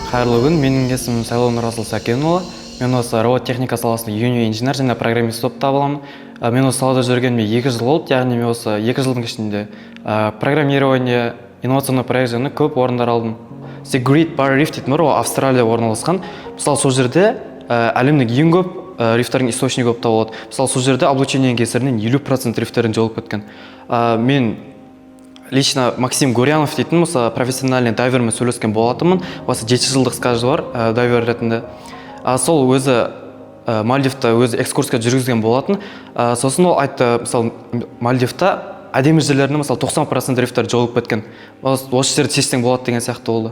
Қайырлы күн! Менің есімім Сайлау Нұрасыл Сәкенұлы. Мен осы робот техника саласында юниор инженер және программист болып табыламын. Мен осы салада жүргеніме 2 жыл болды, яғни мен осы 2 жылдың ішінде программирование, инновационный проект жөнінде көп орындар алдым. The Great Barrier Reef дейтін бар, ол Австралияда орналасқан. Мысалы, сол жерде әлемнің ең көп рифтардың источнигі болып табылады. Мысалы, сол жерде облучениенің кесірінен 50% рифтердің жойылып кеткен. Мен лично Максим Гурьянов дейтін осы профессиональный дайвермен сөйлескен болатынмын. Осы 7 жылдық стажы бар дайвер ретінде. Сол өзі Мальдивта өзі экскурсия жүргізген болатын. Сосын ол айтты, мысалы, Мальдивта әдемі жерлерінде, мысалы, 90% рифтер жойылып кеткен, осы жерді шешсең болады деген сияқты болды.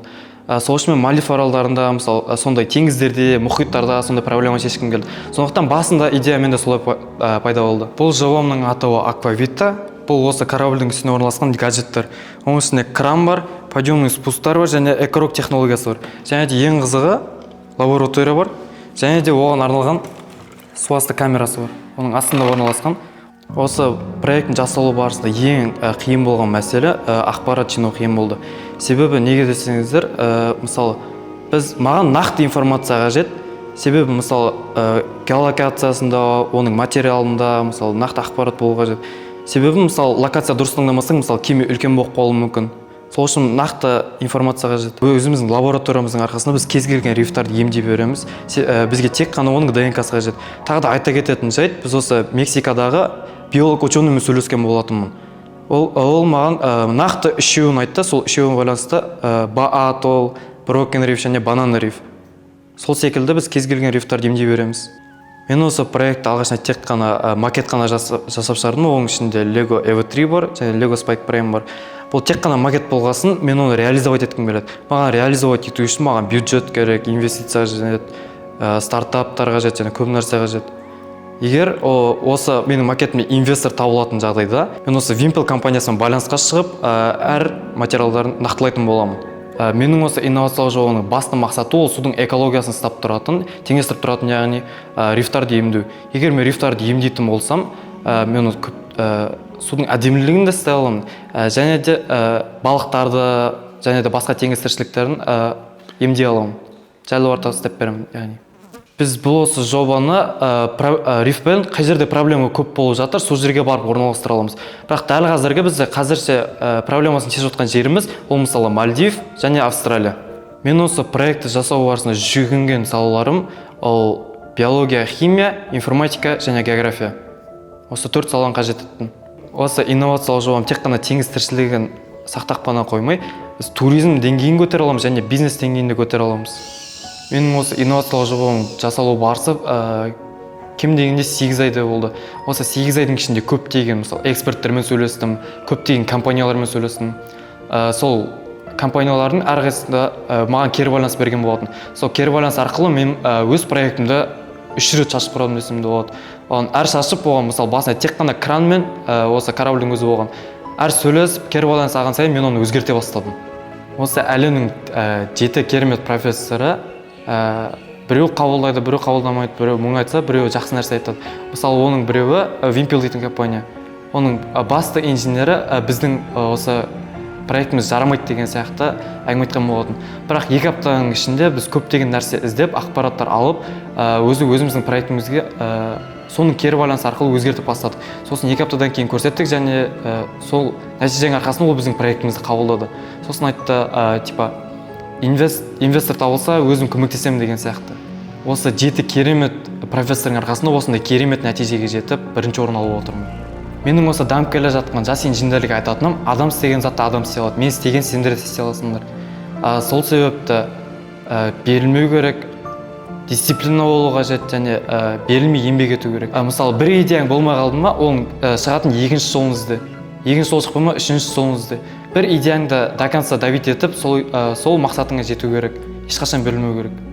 Сол үшін мен Мальдив аралдарында, мысалы, сондай теңіздерде, мұхиттарда сондай проблема шешкім келді. Сондықтан басында идея менде солай пайда болды. Бұл жобамның атауы Аквавита. Бұл осы корабльдің үстіне орналасқан гаджеттер. Оның ішінде кран бар, подъемный спусктар бар және экорок технологиясы бар. Және де ең қызығы, лаборатория бар және де оған арналған суасты камерасы бар, оның астында орналасқан. Осы проекттің жасалу барысында ең қиын болған мәселе ақпарат жинау қиын болды. Себебі неге десеңіздер, мысалы, біз маған нақты информация қажет. Себебі, мысалы, геолокациясында, оның материалында, мысалы, нақты ақпарат болу қажет. Себебі, мысалы, локация дұрыс таңдамасаң, мысалы, кеме үлкен болып қалуы мүмкін. Сол үшін нақты информация қажет. Өзіміздің лабораториямыздың арқасында біз кез келген рифтарды емдей береміз. Бізге тек қана оның ДНКсы қажет. Тағы да айта кететін жайт, біз осы Мексикадағы биолог ученыймен сөйлескен болатынмын. Ол маған нақты үшеуін айтты. Сол үшеуіне байланысты Ба Атолл, Брокен Риф және Банана Риф. Сол секілді біз кез келген рифтарды емдей береміз. Мен осы проектті алғашында тек қана макет қана жасап шығардым. Оның ішінде Lego EV3 бар және Lego Spike Prime бар. Бұл тек қана макет болғасын, мен оны реализовать еткім келеді. Маған реализовать ету үшін маған бюджет керек, инвестиция қажет, стартаптар қажет және көп нәрсе қажет. Егер осы менің макетіме инвестор табылатын жағдайда, мен осы Вимпел компаниясымен байланысқа шығып, әр материалдарын нақтылайтын боламын. Менің осы инновациялық жобаның басты мақсаты ол судың экологиясын ұстап тұратын, теңестіріп тұратын, яғни рифтарды емдеу. Егер мен рифтарды емдейтін болсам, мен оны көп судың әдемілігін де ұстай аламын және де балықтарды және де басқа теңіз тіршіліктерін емдей аламын, жайлы орта істеп беремін. Яғни біз бұл осы жобаны рифпен қай жерде проблема көп болып жатыр, сол жерге барып орналастыра аламыз. Бірақ дәл қазіргі бізде қазірше проблемасын шешіп жатқан жеріміз ол, мысалы, Мальдив және Австралия. Мен осы проектті жасау барысында жүгінген салаларым ол биология, химия, информатика және география. Осы төрт саланы қажет еттім. Осы инновациялық жобам тек қана теңіз тіршілігін сақтап қана қоймай, біз туризм деңгейін көтере аламыз және бизнес деңгейін де көтере аламыз. Менің осы инновациялық жобам жасалу барысы кем дегенде 8 айдай болды. Осы 8 айдың ішінде көптеген, мысалы, эксперттермен сөйлестім, көптеген компаниялармен сөйлестім. Сол компаниялардың әрқайсысында маған кері байланыс берген болатын. Сол кері байланыс арқылы мен өз проектімді үш рет шашып бұрадым десем де болады. Оған әр шашып оған, мысалы, басында тек қана кран мен осы корабльдің өзі болған. Әр сөйлесіп, кері байланыс алған сайын мен оны өзгерте бастадым. Осы әлемнің жеті керемет профессоры біреу қабылдайды, біреу қабылдамайды, біреу мұңайтса, біреу жақсы нәрсе айтады. Мысалы, оның біреуі Вимпел дейтін компания, оның басты инженері біздің осы проектіміз жарамайды деген сияқты әңгіме айтқан болатын. Бірақ 2 аптаның ішінде біз көптеген нәрсе іздеп, ақпараттар алып, өзі өзіміздің проектімізге соның кері байланыс арқылы өзгертіп бастадық. Сосын 2 аптадан кейін көрсеттік және сол нәтиженің арқасында ол біздің проектімізді қабылдады. Сосын айтты, типа инвестор табылса, өзім көмектесемін деген сияқты. Осы жеті керемет профессордың арқасында осындай керемет нәтижеге жетіп, бірінші орын алып отырмын. Менің осы дамып келе жатқан жас инженерлерге айтатыным: адам істеген затты адам істей алады, мен істеген сендер де істей аласыңдар. Сол себепті берілмеу керек, дисциплина болу қажет және берілмей еңбек ету керек. Мысалы, бір идеяң болмай қалды ма, оның шығатын екінші жолын ізде, екінші жол шықпай ма, үшінші жолын ізде. Бір идеяңды до конца добить етіп, сол мақсатыңа жету керек, ешқашан берілмеу керек.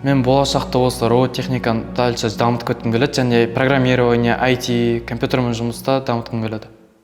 Мен болашақта осы робот техниканы дальше дамытып кеткім келеді және программирование, IT, компьютермен жұмыста дамытқым келеді.